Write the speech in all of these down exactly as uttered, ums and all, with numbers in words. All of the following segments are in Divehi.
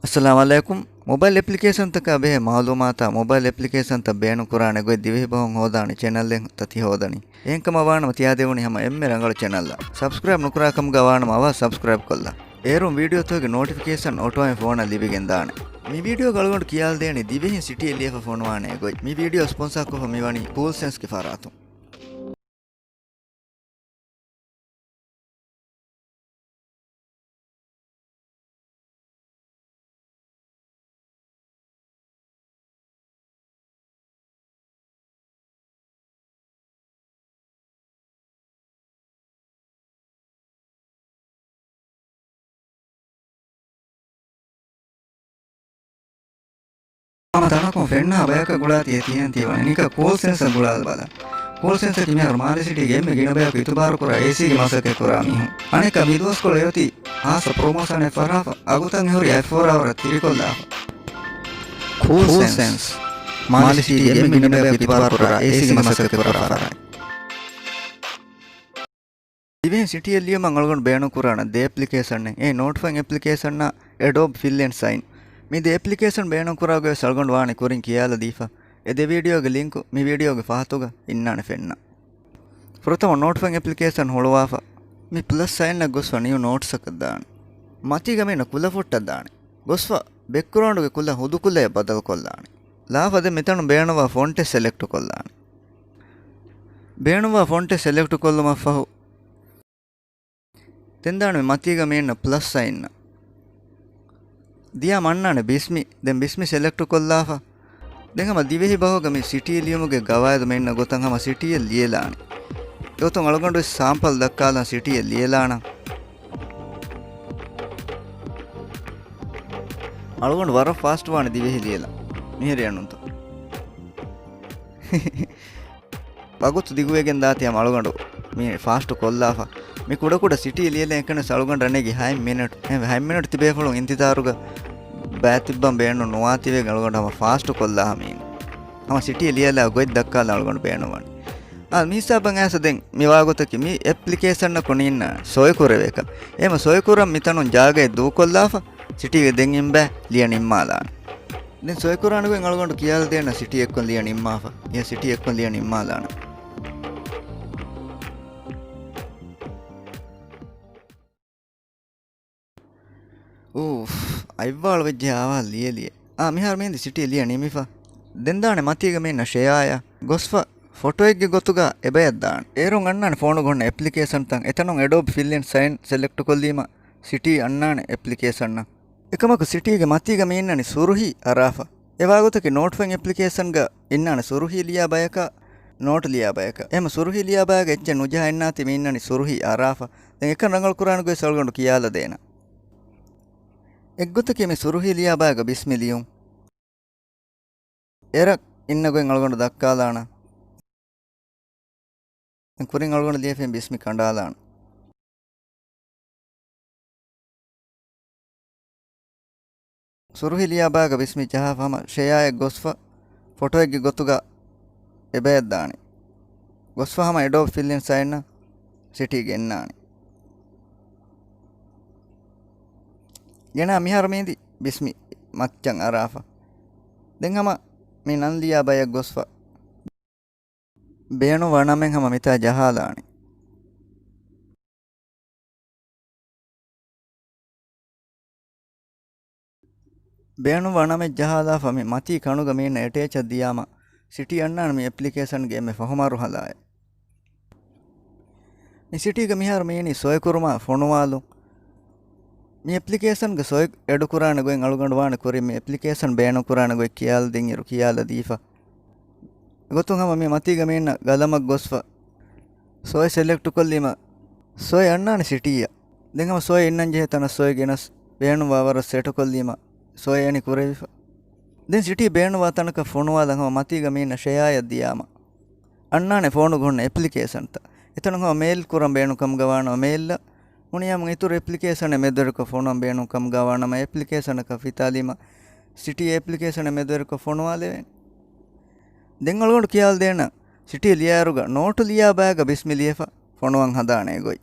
އައްސަލާމު ޢަލައިކުމް. މޮބައިލް އެޕްލިކޭޝަންތަކާ ބެހޭ މަޢުލޫމާތާ މޮބައިލް އެޕްލިކޭޝަންތައް ބޭނުން ކުރާނެ ގޮތް ދިވެހި ބަހުން ހޯދާނެ ޗެނަލްއެއް ތަތި ހޯދަނީ. އެހެންކަމަށް ވާނަމަ ތިޔާދެވުނީ ހަމަ އެންމެ ރަނގަޅު ޗެނަލްއަށް. ސަބްސްކްރައިބް ނުކުރާ ކަމުގަ ވާނަމަ އަވަހަށް ސަބްސްކްރައިބް ކޮށްލާ. އޭރުން ވީޑިއޯތަކުގެ ނޯޓިފިކޭޝަން އޮޓޯއިން ފޯނަށް ލިބިގެން ދާނެ. މި ވީޑިއޯގަ އަޅުގަނޑު ކިޔާލަދޭނީ ދިވެހިން ސިޓީއެއް ލިޔެފަ ފޮނުވާނޭ ގޮތް. މި ވީޑިއޯ ސްޕޮންސާކޮށްފަ މިވަނީ ކޫލް ސެންސްގެ ފަރާތުން. ހަމަ ތަނަކުން ފެންނަ ބަޔަކަށް ގުޅާތީ އެ ތިހެން ތިވަނީ. ނިކަ ކޫލް ސެންސަށް ގުޅާލަބަލަ. ކޫލް ސެންސަކީ މިހާރު މާލެ ސިޓީގެ އެންމެ ގިނަ ބަޔަކު އިތުބާރު ކުރާ އޭސީގެ މަސައްކަތް ކުރާ މީހުން. އަނެއްކާ މި ދުވަސްކޮޅު އެއޮތީ ހާއްސަ ޕްރޮމޯޝަނެއް ފަށާފަ، އަގުތައް އެހުރި އަތްފޯރާވަރަށް ތިރިކޮށްލާފަ. ކޫލް ސެންސް. މާލެ ސިޓީގެ އެންމެ ގިނަ ބަޔަކު އިތުބާރު ކުރާ އޭސީގެ މަސައްކަތް ކުރާ ފަރާތް. ދިވެހިން ސިޓީއެއް ލިޔުމަށް އަޅުގަނޑު ބޭނުން ކުރާނެ ދެ އެޕްލިކޭޝަނެއް. އެ ނޯޓްފަން އެޕްލިކޭޝަންއާ އެޑޯބް ފިލް އެންޑް ސައިން. މި ދެ އެޕްލިކޭޝަން ބޭނުން ކުރާ ގޮތް ވެސް އަޅުގަނޑު ވާނެ ކުރިން ކިޔާލަދީފަ. އެ ދެ ވީޑިއޯގެ ލިންކު މި ވީޑިއޯގެ ފަހަތުގަ އިންނާނެ ފެންނަ. ފުރަތަމަ ނޯޓްފަން އެޕްލިކޭޝަން ހުޅުވާފަ، މި ޕްލަސް ސައިންއަށް ގޮސްފަ ނިއު ނޯޓްސަކަށް ދާނެ. މަތީގަ މީނަ ކުލަ ފޮއްޓަށް ދާނެ. ގޮސްފަ ބެކްގްރައުންޑްގެ ކުލަ ހުދު ކުލަޔަށް ބަދަލުކޮށްލާނެ. ލާފަ ދެން މިތަނުން ބޭނުންވާ ފޮންޓެއް ސެލެކްޓު ކޮށްލާނެ. ބޭނުންވާ ފޮންޓެއް ސެލެކްޓު ކޮށްލުމަށްފަހު، ދެން ދާނެ މި މަތީގަ މީންނަ ޕްލަސް ސައިންއަށް. ދިޔާ މަންނާނެ ބިސްމި. ދެން ބިސްމި ސެލެކްޓު ކޮށްލާފަ. ދެން ހަމަ ދިވެހި ބަހުގަ މި ސިޓީ ލިޔުމުގެ ގަވާއިދު މި އިންނަ ގޮތަށް ހަމަ ސިޓީއެއް ލިޔެލާނެ. އެގޮތުން އަޅުގަނޑު ވެސް ސާމްޕަލް ދައްކާލަން ސިޓީއެއް ލިޔެލާނަން. އަޅުގަނޑު ވަރަށް ފާސްޓް ވާނެ ދިވެހި ލިޔެލަން. މިހިރި އަނުންތަ؟ ވަގުތު ދިގުވެގެން ދާތީ ހަމަ އަޅުގަނޑު މި ފާސްޓު ކޮށްލާފަ. މި ކުޑަކުޑަ ސިޓީ ލިޔެލެން އެކަނިސް އަޅުގަނޑަށް ނެގި ހަތް މިނެޓް. ހަތް މިނެޓް ތިބޭފުޅުން އިންތިޒާރުގަ ބައިތިއްބަން ބޭނުން ނުވާތީވެގެން އަޅުގަނޑު ހަމަ ފާސްޓު ކޮށްލާ ހަމީން. ހަމަ ސިޓީ ލިޔެލާ ގޮތް ދައްކާލަން އަޅުގަނޑު ބޭނުންވަނީ. އާ، މިހިސާބަށް އައިސް ދެން މި ވާގޮތަކީ މި އެޕްލިކޭޝަނަކުން އިންނަ ސޮއިކުރެވޭކަށް. އެހެމަ ސޮއިކުރަން މިތަނުން ޖާގައެއް ދޫކޮށްލާފަ ސިޓީގެ ދެން އިންބައި ލިޔަ ނިންމާލާނެ. ދެން ސޮއިކުރާނެ ގޮތް އަޅުގަނޑު ކިޔާލަދޭނަ ސިޓީ އެއްކޮށް ލިޔަ ނިންމާފަ. އެ ސިޓީ އެއްކޮށް ލިޔަ ނިންމާލާނެ. އޫފް، އަތްވާޅު ވެއްޖެ އާވާ ލިޔެލިޔެ. އާ، މިހާރު މިހިނދި ސިޓީ ލިޔަ ނިމިފަ. ދެން ދާނެ މަތީގަ މި އިންނަ ޝެއާއަށް ގޮސްފަ ފޮޓޯއެއްގެ ގޮތުގަ އެބަޔަށް ދާނެ. އޭރުން އަންނާނެ ފޯނުގަ ހުންނަ އެޕްލިކޭޝަންތައް. އެތަނުން އެޑޯބް ފިލް އިން ސައިން ސެލެކްޓު ކޮށްލީމަ ސިޓީ އަންނާނެ އެޕްލިކޭޝަންއަށް. އެކަމަކު ސިޓީގެ މަތީގަ މި އިންނަނީ ސުރުހީ އަރާފަ. އެވާގޮތަކީ ނޯޓްފަން އެޕްލިކޭޝަންގަ އިންނާނެ ސުރުހީ ލިޔާ ބަޔަކާ، ނޯޓް ލިޔާ ބަޔަކާ. އެހެމަ ސުރުހީ ލިޔާ ބަޔަކަށް އެއްޗެއް ނުޖަހާ އިންނާތީ މި އިންނަނީ ސުރުހީ އަރާފަ. ދެން އެކަން ރަނގަޅު ކުރާނެ ގޮތް އަޅުގަނޑު ކިޔާލަދޭނަ. އެއްގޮތަކީ މި ސުރުހީ ލިޔާ ބަޔަކަށް ބިސްމި ލިޔުން. އެރަށް އިންނަ ގޮތް އަޅުގަނޑު ދައްކާލާނަ. ކުރިން އަޅުގަނޑު ލިޔެފިން ބިސްމި ކަނޑާލާނަ. ސުރުހި ލިޔާ ބަޔަކަށް ބިސްމި ޖަހާފަ ހަމަ ޝެއާއެއް ގޮސްފަ ފޮޓޯއެއްގެ ގޮތުގަ އެބަޔަށް ދާނެ. ގޮސްފަ ހަމަ އެޑޯބް ފިލް އިން ސައިންއަށް ސިޓީ ގެންނާނެ. ގެނާ މިހާރު މީދި ބިސްމި މައްޗަށް އަރާފަ. ދެން ހަމަ މި ނަން ލިޔާ ބަޔަށް ގޮސްފަ ބޭނުންވާ ނަމެއް ހަމަ މިތާ ޖަހާލާނެ. ބޭނުންވާ ނަމެއް ޖަހާލާފަ މި މަތީ ކަނުގަ މީންނަ އެޓޭޗަށް ދިޔާމަ، ސިޓީ އަންނާނެ މި އެޕްލިކޭޝަންގެ އެންމެ ފަހު މަރުހަލާއެއް. މި ސިޓީގަ މިހާރު މީނީ ސޮއިކުރުމާ ފޮނުވާލުން. މި އެޕްލިކޭޝަންގެ ސޮއި އެޑުކުރާނެ ގޮތް އަޅުގަނޑު ވާނެ ކުރިން މި އެޕްލިކޭޝަން ބޭނުންކުރާނެ ގޮތް ކިޔާލަދިންއިރު ކިޔާލަދީފަ. އެގޮތުން ހަމަ މި މަތީގަ މީންނަ ގަލަމަށް ގޮސްފަ ސޮއި ސެލެކްޓުކޮށްލީމަ، ސޮއި އަންނާނެ ސިޓީއަށް. ދެން ހަމަ ސޮއި އިންނަން ޖެހޭ ތަނަށް ސޮއި ގެނަސް ބޭނުންވާ ވަރަށް ސެޓުކޮށްލީމަ، ސޮއި އެނި ކުރެވިފަ. ދެން ސިޓީ ބޭނުންވާ ތަނަކަށް ފޮނުވާލަން ހަމަ މަތީގަ މީންނަ ޝެއާޔަށް ދިޔާމަ، އަންނާނެ ފޯނުގަ ހުންނަ އެޕްލިކޭޝަންތައް. އެތަނުން ހަމަ މެއިލް ކުރަން ބޭނުން ކަމުގަ ވާނަމަ މެއިލްއަށް، ހުނިޔާމު އިތުރު އެޕްލިކޭޝަނެއް މެދުވެރިކޮށް ފޮނުވަން ބޭނުން ކަމުގަ ވާނަމަ އެޕްލިކޭޝަނަކަށް ފިތާލީމަ، ސިޓީ އެޕްލިކޭޝަނެއް މެދުވެރިކޮށް ފޮނުވާލެވޭނެ. ދެން އަޅުގަނޑު ކިޔާލަދޭނަ ސިޓީ ލިޔާއިރުގަ ނޯޓު ލިޔާ ބަޔަކަށް ބިސްމި ލިޔެފަ ފޮނުވަން ހަދާނެ ގޮތް.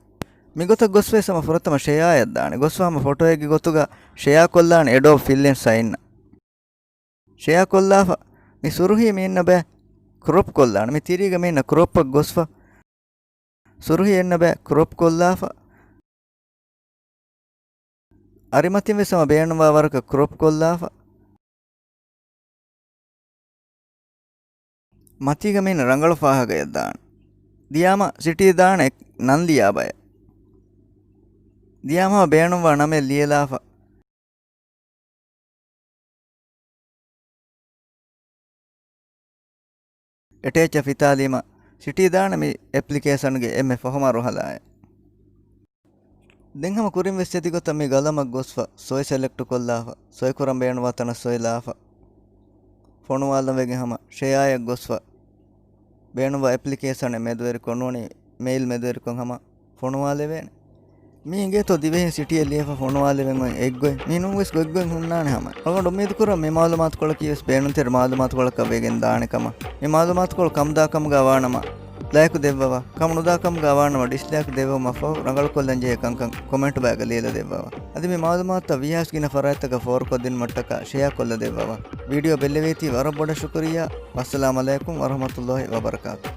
މިގޮތަށް ގޮސްފައި ހަމަ ފުރަތަމަ ޝެއާއަށް ދާނެ. ގޮސްފަ ހަމަ ފޮޓޯއެއްގެ ގޮތުގަ ޝެއާ ކޮށްލާނެ އެޑޯބް ފިލްއިން ސައިން. ޝެއާ ކޮށްލާފަ. މި ސުރުހީ މި އިންނަ ބައި ކްރޮޕް ކޮށްލާނެ. މި ތިރީގަ މި އިންނަ ކްރޮޕަށް ގޮސްފަ. ސުރުހީ އިންނަ ބައި ކްރޮޕް ކޮށްލާފަ. އަރިމަތިން ވެސް ހަމަ ބޭނުންވާ ވަރަކަށް ކްރޮޕް ކޮށްލާފަ. މަތީގަ މި ރަނގަޅު ފާހަގައެއް ދާނެ. ދިޔާމަ ސިޓީ ދާނެ ނަން ލިޔާ ބައެއް. ދިޔާމަ ބޭނުންވާ ނަމެއް ލިޔެލާފަ. އެޓޭޗަށް ފިތާލީމަ ސިޓީ ދާނެ މި އެޕްލިކޭޝަންގެ އެންމެ ފަހުމަ ރުހަލާއެއް. ދެން ހަމަ ކުރިން ވެސް އެދި ގޮތަށް މި ގަލަމަށް ގޮސްފަ ސޮއި ސެލެކްޓް ކޮށްލާފަ، ސޮއި ކުރަން ބޭނުންވާ ތަނަށް ސޮއި ލާފަ. ފޮނުވާލަން ވެގެން ހަމަ ޝެއާއަށް ގޮސްފަ ބޭނުންވާ އެޕްލިކޭޝަނެއް މެދުވެރިކޮށް ނޫނީ މެއިލް މެދުވެރިކޮށް ހަމަ ފޮނުވާލެވޭނެ. މި އިނގޭތޯ ދިވެހިން ސިޓީއެއް ލިޔެފަ ފޮނުވާލެވެން އޮތް އެއްގޮތް. މި ނޫން ވެސް ގޮތްގޮތް ހުންނާނެ ހަމަ. އަޅުގަނޑު އުއްމީދު ކުރަން މި މައުލޫމާތުކޮޅަކީ ވެސް ބޭނުންތެރި މައުލޫމާތުކޮޅަކަށް ވެގެން ދާނެ ކަމަށް. މި މައުލޫމާތުކޮޅު ކަމުދާ ކަމުގަ ވާނަމަ ލައިކު ދެއްވަވާ. ކަމުނުދާ ކަމުގަ ވާނަމަ ޑިސްލައިކް ދެއްވުމަށްފަހު ރަނގަޅުކޮށްލަން ޖެހޭ ކަންކަން ކޮމެންޓް ބައިގަ ލިޔެލަ ދެއްވަވާ. އަދި މި މައުލޫމާތުތައް ވީހާވެސް ގިނަ ފަރާތްތަކަށް ފޯރުކޮށްދިނުމަށްޓަކާ ޝެއާ ކޮށްލަ ދެއްވަވާ. ވީޑިއޯ ބެއްލެވީތީ ވަރަށް ބޮޑަށް ޝުކުރިއްޔާ. ވައްސަލާމް ޢަލައިކުމް ވަރަޙްމަތުﷲި ވަބަރަކާތު.